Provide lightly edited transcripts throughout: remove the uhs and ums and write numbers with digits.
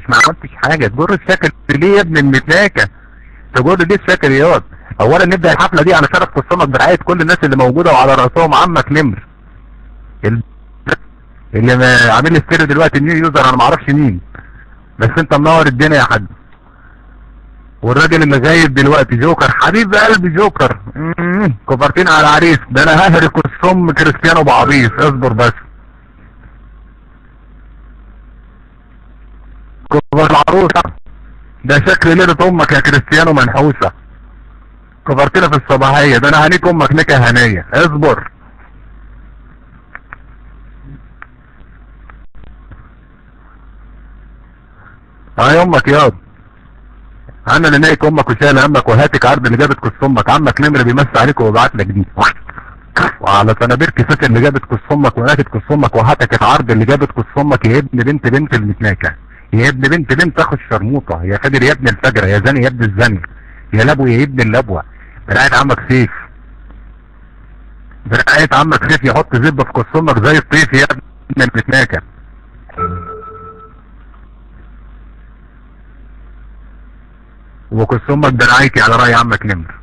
ما عملتش حاجة. تجر الشكل ليه يا ابن المتلاكه؟ تجر ليه الشكل ياض؟ اولا نبدا الحفلة دي على شرف قسمك برعاية كل الناس اللي موجودة وعلى راسهم عمك نمر اللي عامل لي السر دلوقتي new user، انا ما اعرفش مين، بس انت منور الدنيا يا حاج. والراجل اللي غايب دلوقتي جوكر، حبيب قلبي جوكر، كفرتين على العريس ده، انا ههري كسم كريستيانو بعبيس، اصبر بس. كفر العروسة ده شكل ليلة امك يا كريستيانو منحوسه، كفرتنا في الصباحية، ده انا هنيك امك نكه هنيه، اصبر. هاي امك ياض، انا اللي نايك امك وشايل همك وهاتك عرض اللي جابت كس امك، عمك نمر بيمس عليك وبيبعت لك دي، وعلى صنابير كيسات اللي جابت كس امك وناكت كس امك وهاتك العرض اللي جابت كس امك يا ابن بنت بنت المتناكه، يا ابن بنت بنت اخو الشرموطه، يا خادر يا ابن الفجرة، يا زاني يا ابن الزاني، يا لابو يا ابن اللبوه، برعاية عمك سيف، برعاية عمك سيف يحط زبه في كس امك زي الطيف يا ابن المتناكه. وكس امك برعايتي على راي عمك نمر.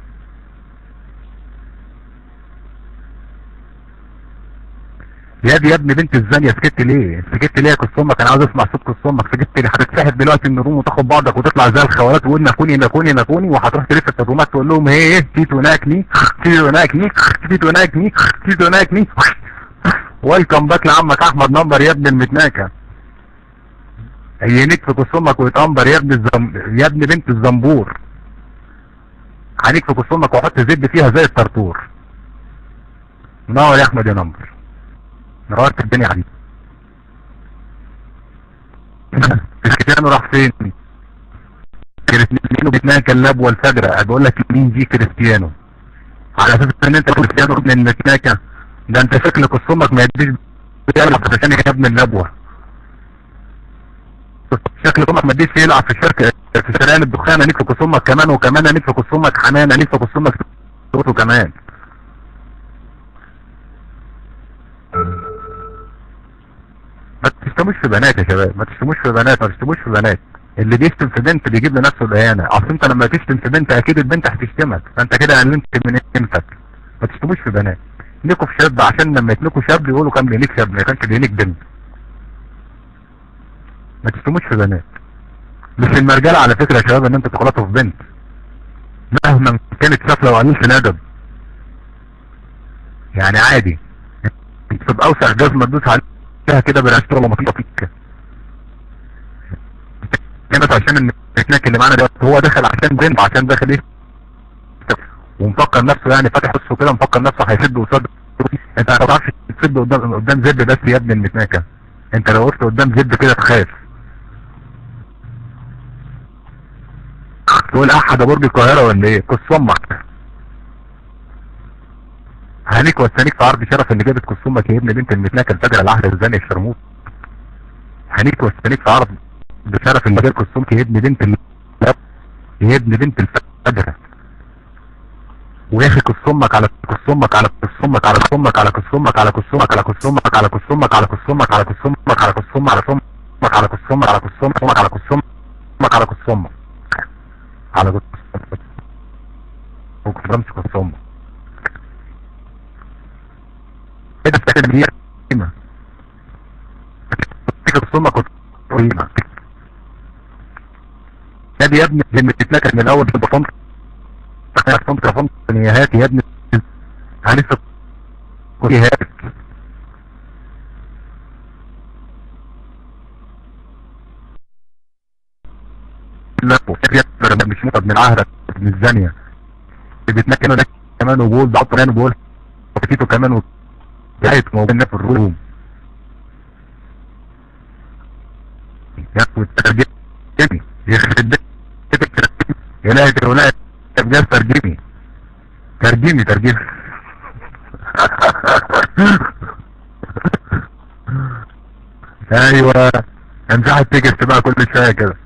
يا دي يا ابن بنت الزانية سكت ليه؟ سكت ليه يا كس امك؟ انا عاوز اسمع صوت كس امك. سكت ليه؟ هتتسحب دلوقتي من ال room وتاخد بعضك وتطلع زي الخوارات وتقول ناكوني ناكوني ناكوني، وهتروح تلف في الرومات تقول لهم هي ايه تيتو ناكني تيتو ناكني تيتو ناكني تيتو ناكني. welcome back لعمك احمد نمبر يا ابن المتناكه. هينيك في كس امك ويتأمبر يا ابن يا ابن بنت الزنبور. هنيك في كس امك واحط زب فيها زي الطرطور. نور يا احمد يا نمبر، نورت الدنيا يا حبيبي. كريستيانو راح فين؟ كريستيانو بيتناكل اللبوه الفجرة. بقول لك مين دي كريستيانو؟ على اساس ان انت كريستيانو ابن المتناكه، ده انت شكل كس امك ما يديش بيلعب عشان يا ابن اللبوه. شكل امك ما تديش يلعب في الشركة في شرقان الدخان. هنيك في كس امك كمان وكمان، هنيك في كس امك حنان، هنيك في كس امك صوته كمان. ما تشتموش في بنات يا شباب، ما تشتموش في بنات، ما تشتموش في بنات. اللي بيشتم في بنت بيجيب لنفسه الاهانة، اصل انت لما تشتم في بنت اكيد البنت هتشتمك، فانت كده قللت من قيمتك. ما تشتموش في بنات، نيكوا في شاب عشان لما يتنكوا شاب يقولوا كان بينيك شاب، ما كانش بينيك بنت. ما تشتموش في بنات. مش المرجله على فكرة يا شباب ان انتوا تغلطوا في بنت مهما كانت سافله وقليله الادب، يعني عادي انت تبقى اوسع جزمه تدوس عليها كده بالعشرة ولا مطيقه فيك. كانت عشان النك اللي معانا ده هو دخل عشان بنت، عشان داخل ايه ومفكر نفسه يعني فاتح نفسه كده، مفكر نفسه هيسد قصاد. انت ما تعرفش تسد قدام زب بس يا ابن المتناكه، انت لو وقفت قدام زب كده تخاف تقول احد برج القاهرة ولا ايه؟ كس امك. هنيك واستنيك في عرض شرف اللي جابت كس امك يا ابن بنت المتناكه الفجر العهد الزاني الشرموط. هنيك واستنيك في عرض شرف اللي جابت كس امك يا ابن بنت يا ابن بنت الفجر. ويا اخي كس امك على كس امك على كس امك على كس امك على كس امك على كس امك على كس امك على كس امك على كس امك على كس امك على كس امك على امك على كس امك على كس امك على كس امك على كس امك على كس امك كس امك. ايه ده بتعمل ايه؟ كس امك وتقيمه يا ابني لما تتنكر من الاول تبقى فمك فمك يا هات يا ابني هنفك هات. لا مش ابن العهرة ابن الزانية اللي بيتنكر ده كمان وبقول ده كمان وبقول تيتو كمان وجايت موجودنا في الروم يا والترجمي يخرب بيتك يا لا يا بجد ترجمي ترجمي ترجمي. ايوه امسح ال text بقى كل شوية كده.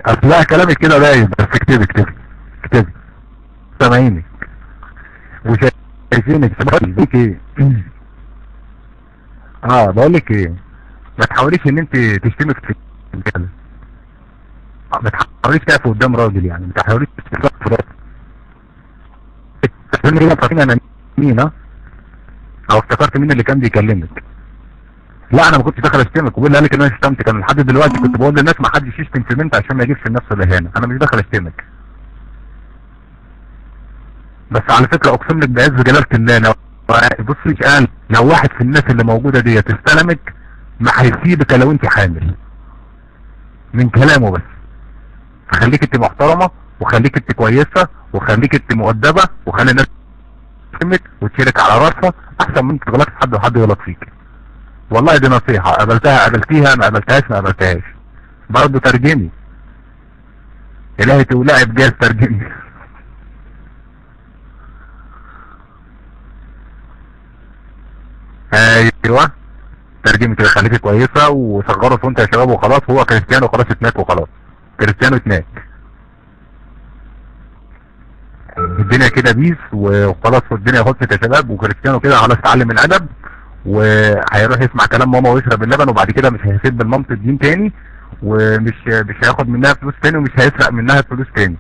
اصل كلامك كده باين، بس اكتبي اكتبي اكتبي سامعينك وشايفينك. بقول لك ايه؟ بقول لك ايه، ما تحاوليش ان انت تشتمي في الرجالة، ما تحاوليش تقف قدام راجل يعني، ما تحاوليش تقف في راجل. انا مين او افتكرت مين اللي كان بيكلمك؟ لا انا ما كنتش داخل اشتمك، وبقول لك ان انا شتمتك. انا لحد دلوقتي كنت بقول للناس ما حدش يشتم في بنت عشان ما يجيبش لنفسه الاهانة، انا مش داخل اشتمك. بس على فكرة اقسم لك بعز جلاله الله، لو بصي قال لو واحد في الناس اللي موجودة ديت استلمك ما هيسيبك لو انت حامل من كلامه. بس خليك انت محترمه، وخليك انت كويسة، وخليك انت مؤدبة، وخلي الناس تشتمك وتشيلك على راسها احسن من تغلط في حد وحد يغلط فيك. والله دي نصيحة، قبلتها قبلتيها، ما قبلتهاش ما قبلتهاش. برضه ترجمي، الهي تولعي بجاز ترجمي. ايوه ترجمي كده، خليكي كويسة وصغروا صوت يا شباب وخلاص. هو كريستيانو خلاص اتناك وخلاص، كريستيانو اتناك، الدنيا كده peace وخلاص، والدنيا خلصت يا شباب. وكريستيانو كده خلاص اتعلم الادب، وهيروح يسمع كلام ماما ويشرب اللبن، وبعد كده مش هيسيب المامة الدين تاني، ومش مش هياخد منها فلوس تاني، ومش هيسرق منها فلوس تاني.